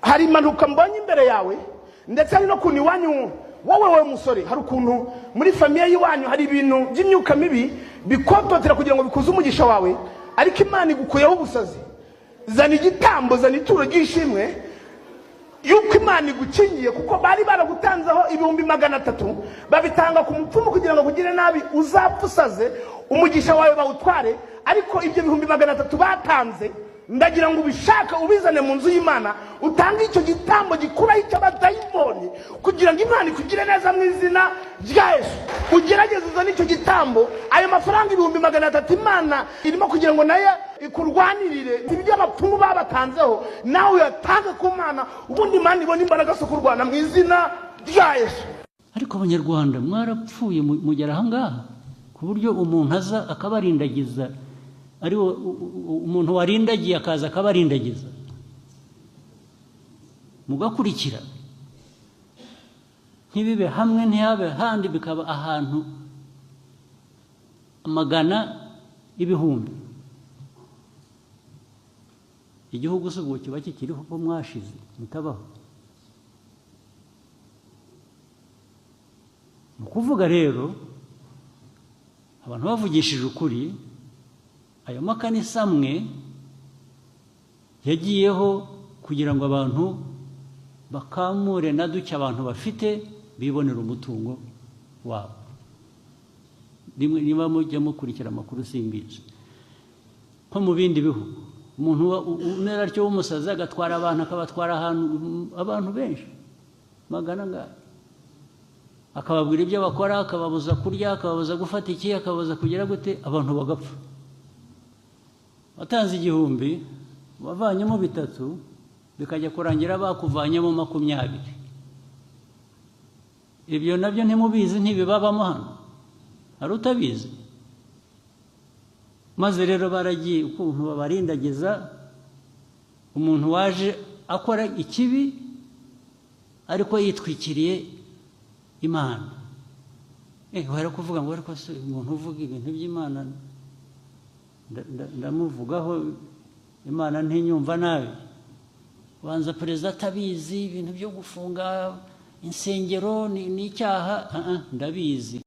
Hari impanuka mbonye imbere yawe, ndetse hari no kuntu iwanyu, wowe musore, hari ukuntu muri famille y'iwanyu hari ibintu by'imyuka mibi bikototera kugira ngo bikuze umugisha wawe, ariko Imana igukuyeho ubusazi. Zana igitambo, zana ituro ry'ishimwe yuko Imana igukingiye, kuko bari baragutanzeho 300,000, babitanga ku mupfumu kugira ngo akugire nabi, uzapfa usaze, umugisha wawe bawutware. Ariko ibyo 300,000 batanze, ndagira ngo ubishake ubizane mu nzu y'Imana, utange icyo gitambo gikuraho icy'abadayimoni kugira ngo Imana ikugire neza mu izina rya Yesu. Ugerageze uzane icyo gitambo, ayo mafaranga 300,000 Imana irimo kugira ngo nayo ikurwanirire ibyo abapfumu babatanzeho, nawe uyatange ku Mana, ubundi Imana ibone imbaraga zo kurwana mu izina rya Yesu. Ariko Abanyarwanda mwarapfuye, mugera ahangaha ku buryo umuntu aza akabarindagiza, ari umuntu warindagiye akaza akabarindagiza mugakurikira, ntibibe hamwe, ntihabe handi, bikaba ahantu amagana, ibihumbi. Igihugu se ubwo kiba kikiriho ko mwashize mutabaho? Ni ukuvuga rero, abantu bavugishije ukuri, ayo makanisa amwe yagiyeho kugira ngo abantu bakamure na duke abantu bafite, bibonera umutungo wabo. Rimwe niba mujya mukurikira amakuru, simbizi, nko mu bindi bihugu, umuntu umera atyo w'umusazi agatwara abantu, akabatwara ahantu, abantu benshi magana angahe, akababwira ibyo bakora, akababuza kurya, akababuza gufata iki, akababuza kugira gute, abantu bagapfa. Watanze 1000, wavanyemo 3, bikajya kurangira bakuvanyemo 20. Ibyo nabyo ntimubizi, ntibibabamo hano, hari utabizi? Maze rero baragiye ukuntu babarindagiza, umuntu waje akora ikibi ariko yitwikiriye Imana. Wari kuvuga ngo ariko se umuntu uvuga ibintu by'Imana ndamuvugaho, Imana ntinyumva nabi. Banza perezida atabizi, ibintu byo gufunga insengero ni icyaha. Ndabizi.